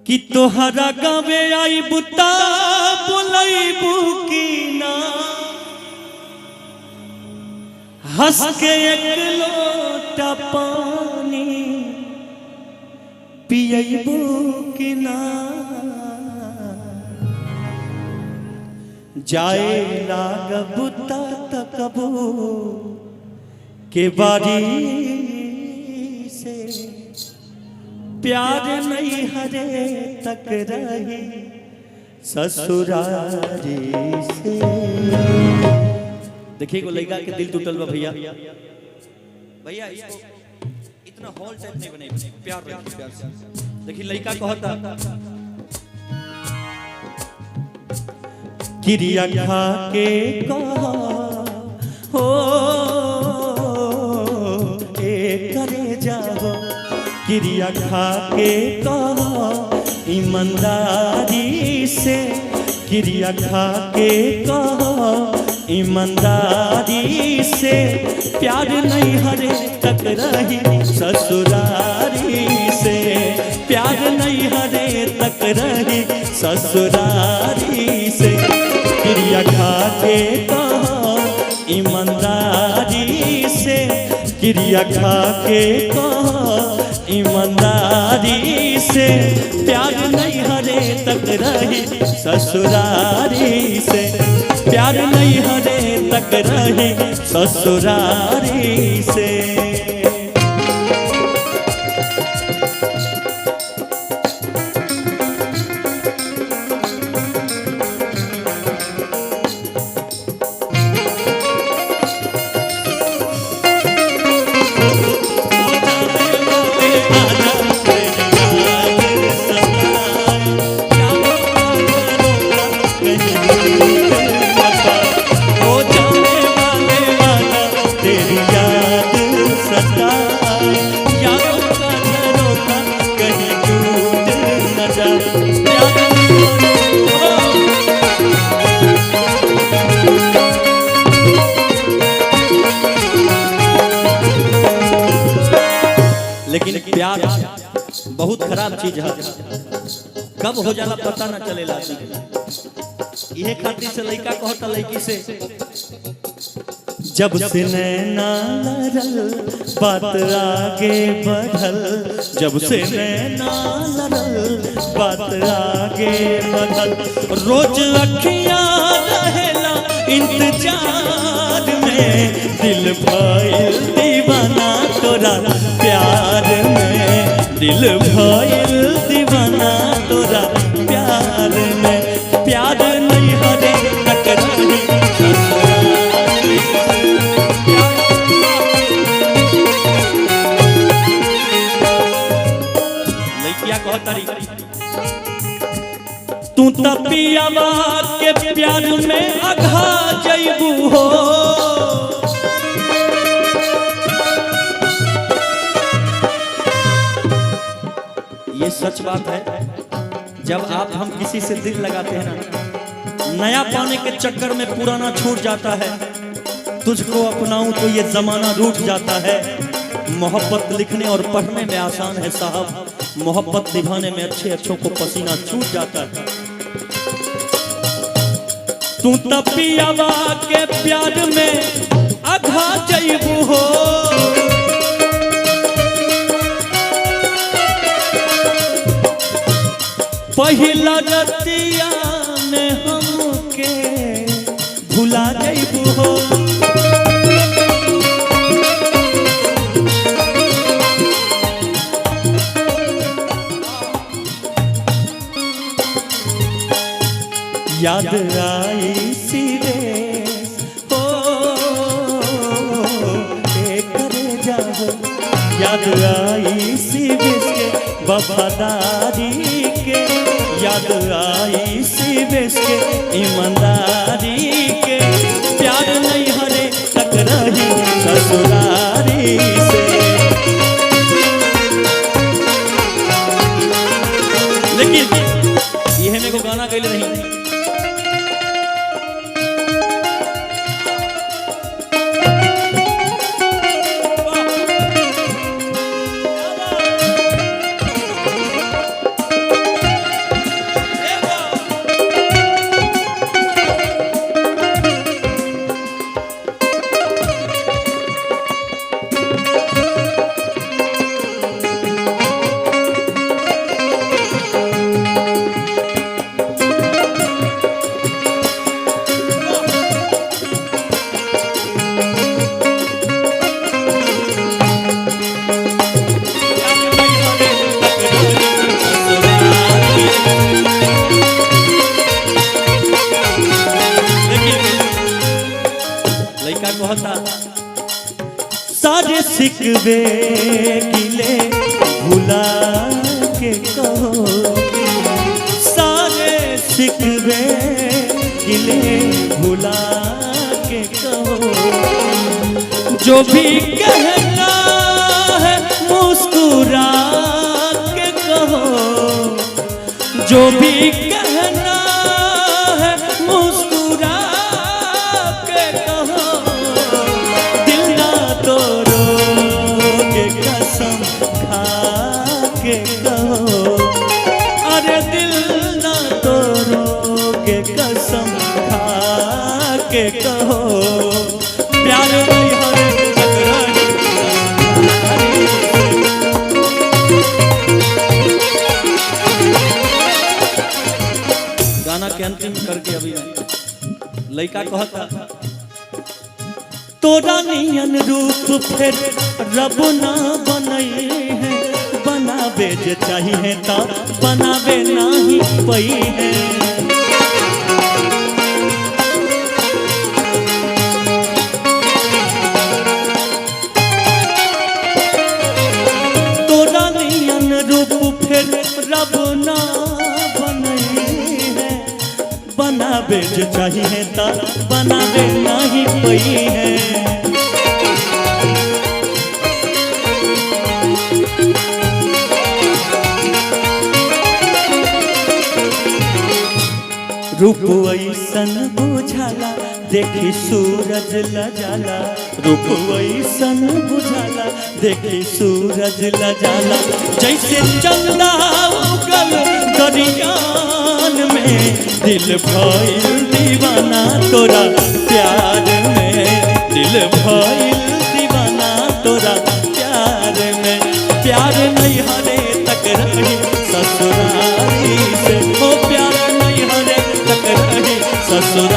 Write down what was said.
कि तोहरा गावे आईबू ता बोलैबू की ना, हंस के एक लोटा पानी पियबू की ना। जाए लागबू ता तकबू के बारी से, प्यार नहीं हरे तक रही ससुरारी से। देखिए को लड़का के दिल टूटल बा भैया। भैया इसको इतना हॉल टाइप नहीं बनाई, प्यार रखिए, प्यार से। देखिए लड़का कहता क्रिया खा के कहा हो ए करे जाओ, क्रिया खा के कहा ईमानदारी से, क्रिया खा के कहा ईमानदारी से, प्यार नहीं हरे तक रही ससुरारी से, प्यार नहीं हरे तक रही ससुरारी से। क्रिया खा के कहा ईमानदारी से, क्रिया खा के कहा ईमानदारी से, प्यार नहीं हरे तक रही ससुरारी से, प्यार नहीं हरे तक रही ससुरारी से। लेकिन प्यार बहुत खराब चीज है, कब हो जाला पता ना चलेला। इहे खातिर से लड़का कहता लड़की से, जब से नैना लड़ल बात आगे बढ़ल, जब से नैना लड़ल बात आगे बढ़ल, रोज अखियां रहेला इंतजार में, दिल भइल दीवाना तोरा प्यार में, दिल भइल दीवाना तोरा प्यार में, प्यार नहीं हरे तक रही ससुरारी से। लइकिया कहतारी तू त पियावा के प्यार में अघा जइबू हो, ये सच बात है। जब आप हम किसी से दिल लगाते हैं ना, नया पाने के चक्कर में पुराना छूट जाता है। तुझको अपनाऊं तो ये जमाना रूठ जाता है। मोहब्बत लिखने और पढ़ने में आसान है साहब, मोहब्बत निभाने में अच्छे अच्छों को पसीना छूट जाता है। तू तपियावा के प्यार में अघा जइबू हो, पहिला रतिया में हमके भुला जइबू हो। याद आई सिरे हो करे जाओ, याद आई सिरे के वफादारी के, याद आई सिवेश के ईमानदारी के, प्यार नहीं हरे तक रही ससुरारी से। लेकिन यह मेरे को गाना गैले नहीं, शिकवे गिले भुला के कहो, सारे शिकवे गिले भुला के कहो, जो भी कहना है मुस्कुरा के कहो, जो भी कहना है मुस्कुरा के कहो, दिल ना तोड़ो के कसम खा के कहो, अरे दिल ना तोड़ो के कसम खा के कहो, प्यार नहीं हरे टकरारी। गाना के अंतिम करके अभी लड़का कहता तोरा नियन रूप फिर रब ना बनई है, बनावे जे चाहिए ता बनावे नाही पई है। तोरा नियन रूप फिर रब ना बनई है, बनावे जे चाहिए ता बनावे नाही पई है। रूप ऐसन बुझाला देखी सूरज लजाला, रूप ऐसन बुझाला देखी सूरज लजाला, जैसे चंदा उगल दरियान में, दिल भइल दीवाना तोरा प्यार में, दिल भइल दीवाना तोरा प्यार में, प्यार नहीं हरे तक रही ससुरारी से, ओ प्यार नहीं हरे तक रही ससुरारी।